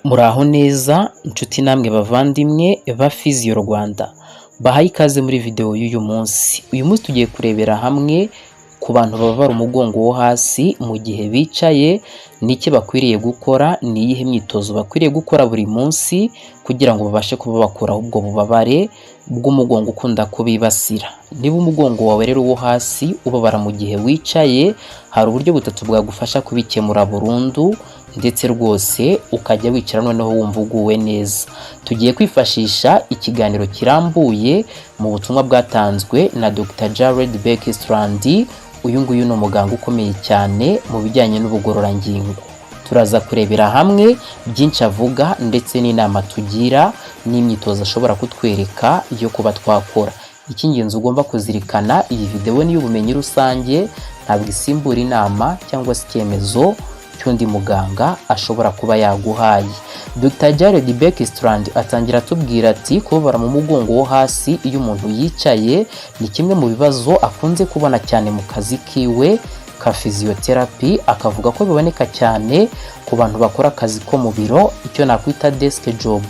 Muraho neza, inshuti namwe bavandimwe ba Physio Rwanda, bahaye ikaze muri video y'uyu munsi. Uyu munsi tugiye kurebera hamwe ku bantu bababara umugongo wo hasi mu gihe bicaye, n'iki bakwiriye gukora, ni iyihe myitozo bakwiriye gukora buri munsi kugira ngo babashe kuba bakuraho ubwo bubabare bw'umugongo ukunda kubibasira. Niba umugongo wawe rero wo hasi ubabara mu gihe wicaye, hari uburyo butatu bwagufasha kubikemura burundu, ndetse rwose ukajya wicara noneho wumva uguwe neza. Tugiye kwifashisha ikiganiro kirambuye mu butumwa bwatanzwe na Dr Jared Beckstrand. Uyu nguyu ni umuganga ukomeye cyane mu bijyanye n'ubugororangingo. Turaza kurebera hamwe byinshi avuga, ndetse n'inama tugira, n'imyitozo ashobora kutwereka yo kuba twakora. Icy'ingenzi ugomba kuzirikana, iyi videwo ni iy'ubumenyi rusange, ntabwo isimbura inama cyangwa se icyemezo cy'undi muganga ashobora kuba yaguhaye. Dr Jared Beckstrand atangira atubwira ati: "Kubabara mu mugongo wo hasi iyo umuntu yicaye ni kimwe mu bibazo akunze kubona cyane mu kazi kiwe ka physiotherapy." Akavuga ko biboneka cyane ku bantu bakora akazi ko mu biro, icyo nakwita desk job,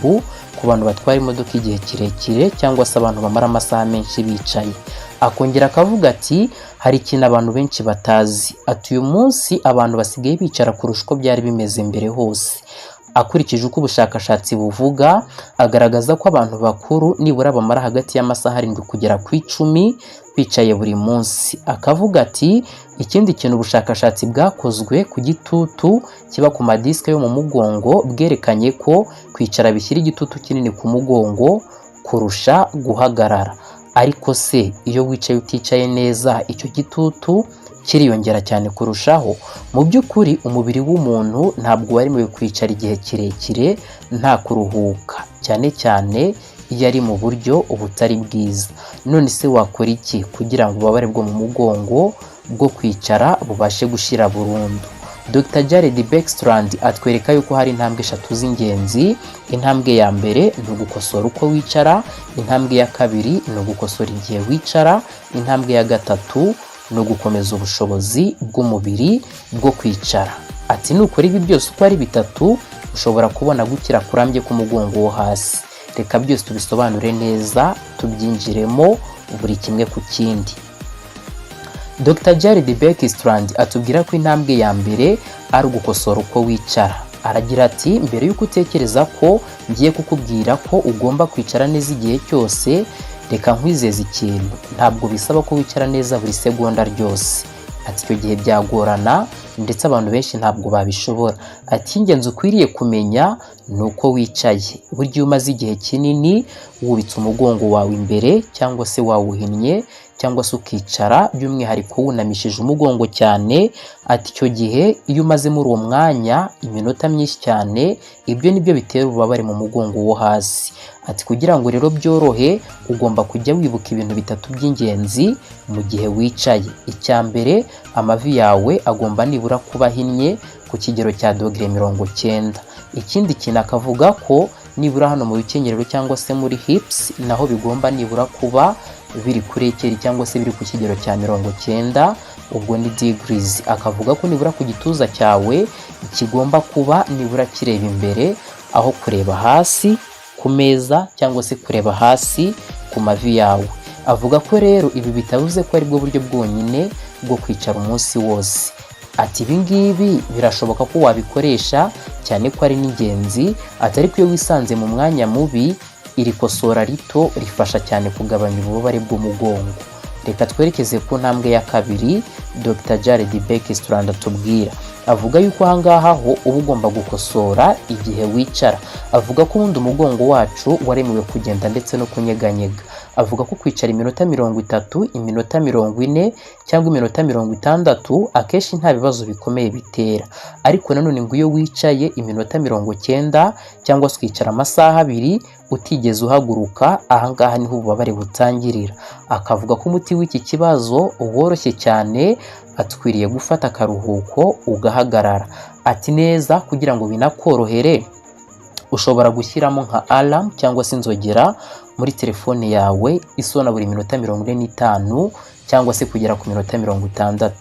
ku bantu batwara imodoka igihe kirekire, cyangwa se abantu bamara amasaha menshi bicaye. Akongera akavuga ati: "Hari ikintu abantu benshi batazi." Ati: "Uyu munsi abantu basigaye bicara kurusha uko byari bimeze mbere hose." Akurikije uko ubushakashatsi buvuga, agaragaza ko abantu bakuru nibura bamara hagati y'amasaha 7 kugera ku 10 bicaye buri munsi. Akavuga ati: "Ikindi kintu, ubushakashatsi bwakozwe ku gitutu kiba ku madisike yo mu mugongo bwerekanye ko kwicara bishyira igitutu kinini ku mugongo kurusha guhagarara. Ariko se iyo wicaye uticaye neza, icyo gitutu kiriyongera cyane kurushaho. Mu by'ukuri umubiri w'umuntu ntabwo waremewe kwicara igihe kirekire nta kuruhuka, cyane cyane iyo ari mu buryo butari bwiza. None se wakora iki kugira ngo ububabare bwo mu mugongo bwo kwicara bubashe gushira burundu?" Dr Jared Beckstrand atwereka yuko hari intambwe eshatu z'ingenzi. Intambwe ya mbere ni ugukosora uko wicara, intambwe ya kabiri ni ugukosora igihe wicara, intambwe ya gatatu ni ugukomeza ubushobozi bw'umubiri bwo kwicara. Ati: "Nukora ibi byose uko ari bitatu, ushobora kubona gukira kurambye k'umugongo wo hasi." Reka byose tubisobanure neza, tubyinjiremo buri kimwe ku kindi. Dr Jared Beckstrand atubwira ko intambwe ya mbere ari ugukosora uko wicara. Aragira ati: "Mbere y'uko utekereza ko ngiye kukubwira ko ugomba kwicara neza igihe cyose, reka nkwizeze ikintu: ntabwo bisaba ko wicara neza buri segonda ryose." Ati: "Icyo gihe byagorana, ndetse abantu benshi ntabwo babishobora." Ati: "Ingenzi ukwiriye kumenya ni uko wicaye. Burya iyo umaze igihe kinini wubitse umugongo wawe imbere, cyangwa se wawuhinnye, cyangwa se ukicara by'umwihariko wunamishije umugongo cyane," ati, "icyo gihe iyo umaze muri uwo mwanya iminota myinshi cyane, ibyo nibyo bitera ububabare mu mugongo wo hasi." Ati: "Kugira ngo rero byorohe, ugomba kujya wibuka ibintu bitatu by'ingenzi mu gihe wicaye. Icya mbere, amavi yawe agomba nibura kuba ahinnye ku kigero cya dogere 90. Ikindi kintu, akavuga ko nibura hano mu rukenyerero cyangwa se muri hips naho bigomba nibura kuba biri kuri équerre, cyangwa se biri ku kigero cya 90, ubwo ni degrees. Akavuga ko nibura ku gituza cyawe kigomba kuba nibura kireba imbere aho kureba hasi ku meza cyangwa se kureba hasi ku mavi yawe. Avuga ko rero ibi bitavuze ko aribwo buryo bwonyine bwo kwicara umunsi wose. Ati: "Ibi ngibi birashoboka ko wabikoresha, cyane ko ari n'ingenzi." Ati: "Ariko iyo wisanze mu mwanya mubi, iri kosora rito rifasha cyane kugabanya ububabare bw'umugongo." Reka twerekeze ku ntambwe ya kabiri Dr Jared Beckstrand atubwira. Avuga yuko ahangaha ho uba ugomba gukosora igihe wicara. Avuga ko ubundi umugongo wacu waremewe kugenda ndetse no kunyeganyega. Avuga ko kwicara iminota 30, iminota 40 cyangwa iminota 60 akenshi nta bibazo bikomeye bitera. Ariko nanone ngo iyo wicaye iminota 90 cyangwa se ukicara amasaha 2 utigeze uhaguruka, ahangaha niho ububabare butangirira. Akavuga ko umuti w'iki kibazo woroshye cyane, atwiriye gufata akaruhuko ugahagarara. Ati: "Neza, kugira ngo binakorohere, ushobora gushyiramo nka alarm cyangwa se inzogera muri telefone yawe isona buri minota 45 cyangwa se kugera ku minota 60."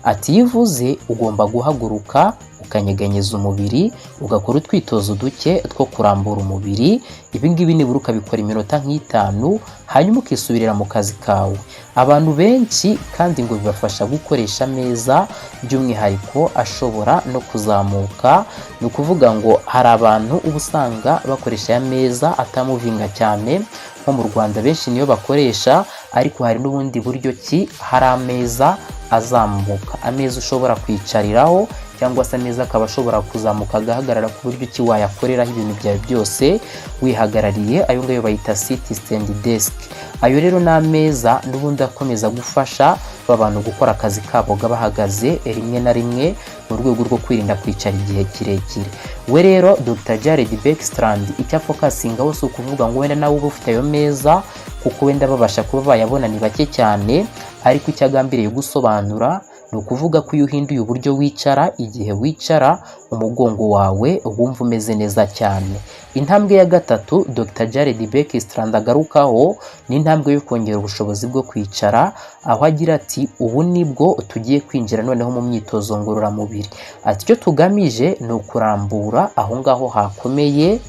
Ati: "Iyo ivuze, ugomba guhaguruka." Ukanyeganyeza umubiri, ugakora utwitozo duke two kurambura umubiri. Ibi ngibi nibura ukabikora iminota nk'itanu, hanyuma ukisubirira mu kazi kawe. Abantu benshi kandi ngo bibafasha gukoresha ameza, by'umwihariko ashobora no kuzamuka. Ni ukuvuga ngo hari abantu uba usanga bakoresha aya meza atamovinga cyane, nko mu Rwanda benshi niyo bakoresha, ariko hari n'ubundi buryo ki hari ameza azamuka, ameza ushobora kwicariraho cyangwa se ameza akaba ashobora kuzamuka agahagarara ku buryo ki wayakoreraho ibintu byawe byose wihagarariye. Ayo ngayo bayita sit stand desk. Ayo rero ni ameza n'ubundi akomeza gufasha abantu gukora akazi kabo bahagaze rimwe na rimwe, mu rwego rwo kwirinda kwicara igihe kirekire. We rero Dr Jared Beckstrand icyo afocusingaho si ukuvuga ngo wenda nawe uba ufite ayo meza, kuko wenda babasha kuba bayabona ni bake cyane, ariko icyo agambiriye gusobanura ni ukuvuga ko iyo uhinduye uburyo wicara, igihe wicara umugongo wawe wumva umeze neza cyane. Intambwe ya gatatu Dr Jared Beckstrand agarukaho ni intambwe yo kongera ubushobozi bwo kwicara, aho agira ati: "Ubu nibwo tugiye kwinjira noneho mu myitozo ngororamubiri." Ati: "Icyo tugamije ni ukurambura aho ngaho hakomeye,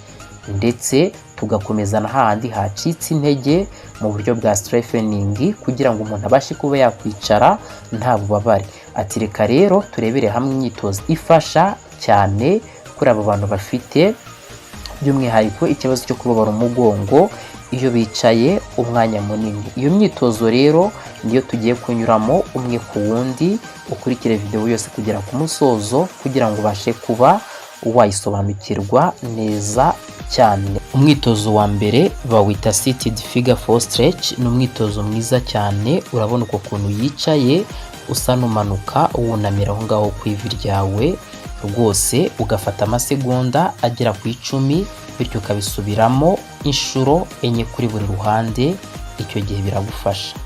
ndetse tugakomeza na hahandi hacitse intege mu buryo bwa strengthening, kugira ngo umuntu abashe kuba yakwicara nta bubabare." Ati: "Reka rero turebere hamwe imyitozo ifasha cyane kuri abo bantu bafite by'umwihariko ikibazo cyo kubabara umugongo iyo bicaye umwanya munini." Iyo myitozo rero niyo tugiye kunyuramo umwe ku wundi. Ukurikire videwo yose kugera ku musozo kugira ngo ubashe kuba wayisobanukirwa neza cyane. Umwitozo wa mbere bawita seated figure four stretch. Ni umwitozo mwiza cyane. Urabona uko kuntu yicaye, usa n'umanuka wunamira aho ngaho ku ivi ryawe rwose, ugafata amasegonda agera ku 10, bityo ukabisubiramo inshuro enye kuri buri ruhande. Icyo gihe biragufasha.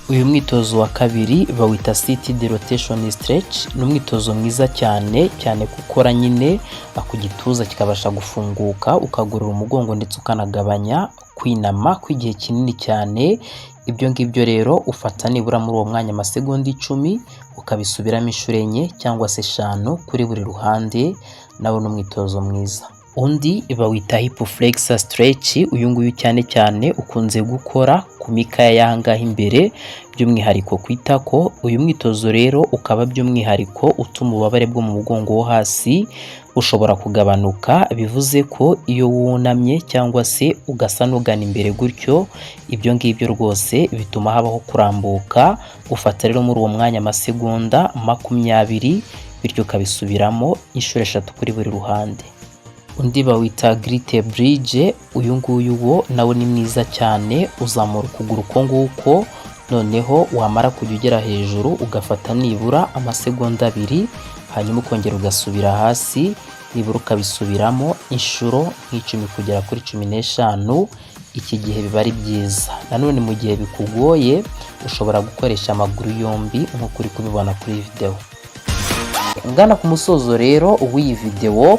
Uyu mwitozo wa kabiri bawita seated rotation stretch. Ni umwitozo mwiza cyane cyane gukora nyine ku gituza kikabasha gufunguka, ukagorora umugongo, ndetse ukanagabanya kwinama kw'igihe kinini cyane. Ibyo ngibyo rero ufata nibura muri uwo mwanya amasegonda 10, ukabisubiramo inshuro enye cyangwa se eshanu kuri buri ruhande. Nawo ni umwitozo mwiza. Undi bawita hip flexor stretch. Uyu nguyu cyane cyane ukunze gukora ku mikaya y'aha ngaha imbere, by'umwihariko ku itako. Uyu mwitozo rero ukaba by'umwihariko utuma ububabare bwo mu mugongo wo hasi bushobora kugabanuka. Bivuze ko iyo wunamye cyangwa se ugasa n'ugana imbere gutyo, ibyo ngibyo rwose bituma habaho kurambuka. Ufata rero muri uwo mwanya amasegonda 20, bityo ukabisubiramo inshuro eshatu kuri buri ruhande. Undi bawita glute bridge. Uyu nguyu wo nawo ni mwiza cyane. Uzamura ukuguru uko nguko, noneho wamara kujya ugera hejuru ugafata nibura amasegonda 2, hanyuma ukongera ugasubira hasi, nibura ukabisubiramo inshuro nk'icumi kugera kuri 15. Iki gihe biba ari byiza. Nanone mu gihe bikugoye ushobora gukoresha amaguru yombi nk'uko uri kubibona kuri videwo. Ngana ku musozo rero w'iyi videwo,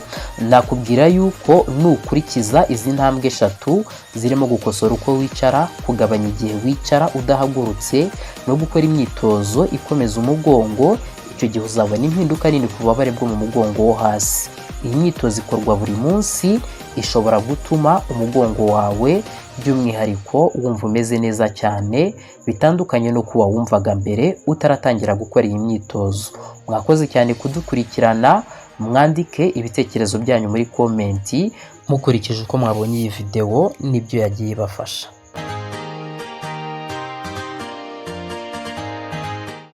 nakubwira yuko nukurikiza izi ntambwe eshatu zirimo gukosora uko wicara, kugabanya igihe wicara udahagurutse, no gukora imyitozo ikomeza umugongo, icyo gihe uzabona impinduka nini ku bubabare bwo mu mugongo wo hasi. Iyi myitozo ikorwa buri munsi ishobora gutuma umugongo wawe by'umwihariko wumva umeze neza cyane, bitandukanye n'uko wawumvaga mbere utaratangira gukora iyi myitozo. Mwakoze cyane kudukurikirana. Mwandike ibitekerezo byanyu muri comment mukurikije uko mwabonye iyi videwo n'ibyo yagiye ibafasha.